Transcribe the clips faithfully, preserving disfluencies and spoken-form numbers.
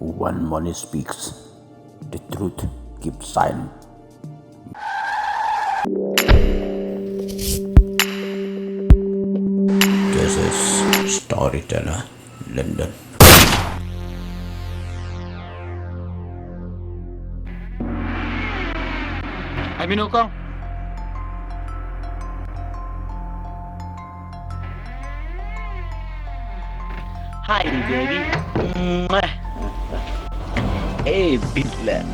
One Moni speaks. The truth keeps silent. This is Storyteller London. Hai Minu kong. Hi baby. Mwah. Eh, bit lah.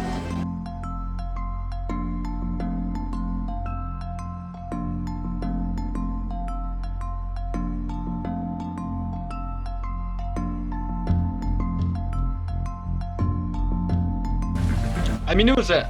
Aminu sa.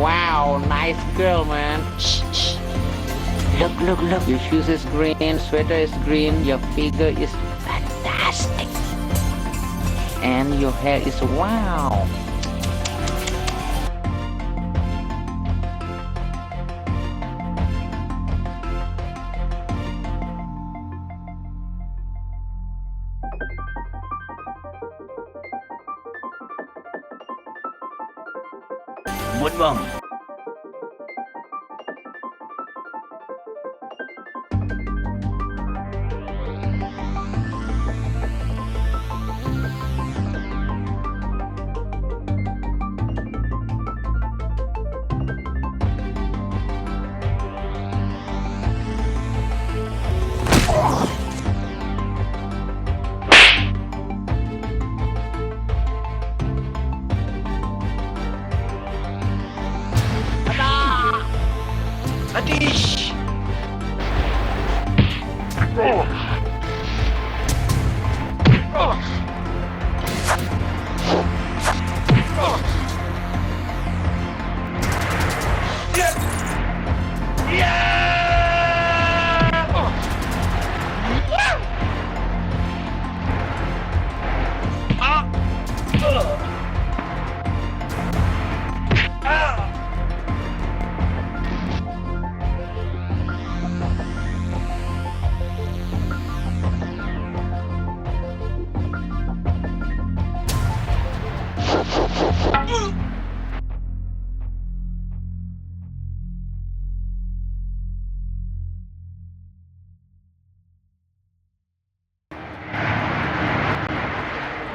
Wow, nice girl, man. Shh, shh. Look, look, look. Your shoes is green, sweater is green, your figure is fantastic. And your hair is wow. Mut bang. Adish!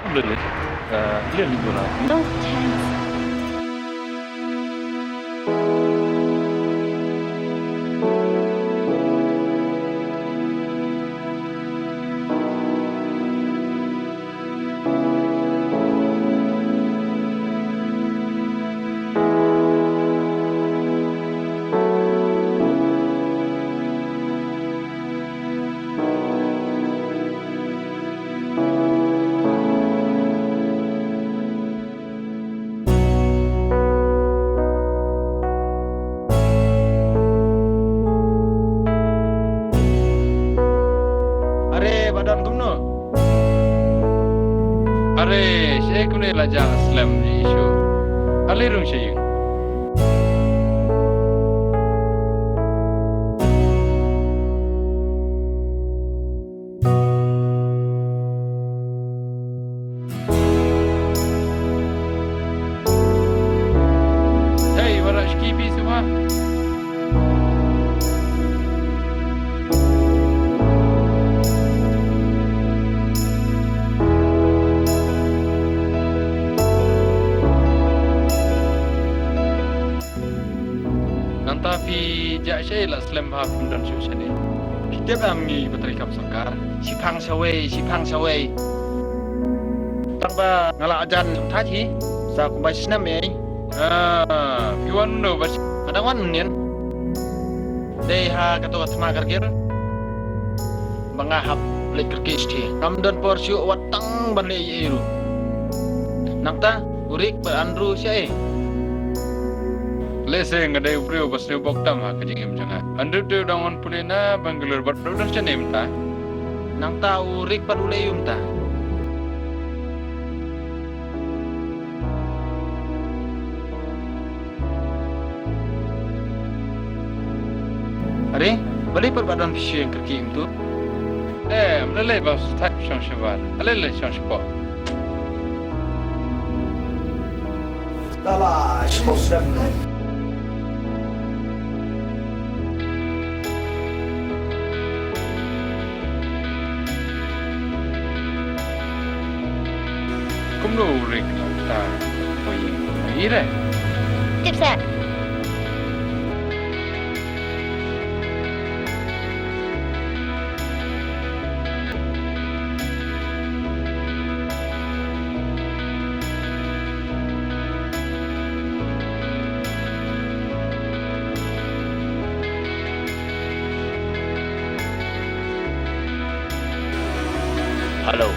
Boleh, eh, dia ni bola. No chance. Are, ba don kumno? Are, shaei kumne la jia slem ïa i shuh. Ale rung sha ïing. Hei, wanrah shuki phi shuwa. Nangta phi jia shaei la slem bha phim don shuh shane. Phi tip em ngi ba trei kam sorkar. Shiphang shawei, shiphang shawei. Tang ba nga la jan thait hi sa kumba shi snem ei. Ah, Phi wan mynno ba? Nga dang wan mynnin. Dei ha kato ka thma karkir ba nga hap leit kyrkieh shatei. Ngam don por shuh wat tang ban leit ei ei ruh. Nangta u Rick bad Andrew shaei? Lehse nga dei u briew ba sniew bok tam ha ka jingim jong nga. Andrew te u dang wan pule na Bangalore bad u dang shane mynta. Nangta u Rick pat u leh aïu mynta? Are, balei pat ba don phi shu ïeng kyrkieh kumto? Eh, ym lei lei ba shu thait shong shabar. Ale le shong shapoh. Dala, shapoh sdang. Kumno u Rick la ta poi ïing ira? Tip sa. Hello.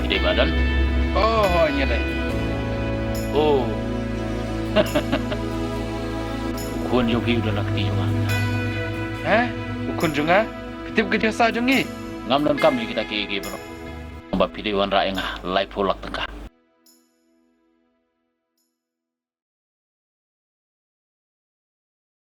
Phi dei Balan? Oh, ho, ïa dei. Oh. U khun jong phi u don la kti jong nga. Hah? U khun jong nga? Phi tip ka jingïasah jong ngi? Ngam donkam ïa kita kiei kiei baroh. Ba phi dei wanrah ïa nga laiphew lak tyngka.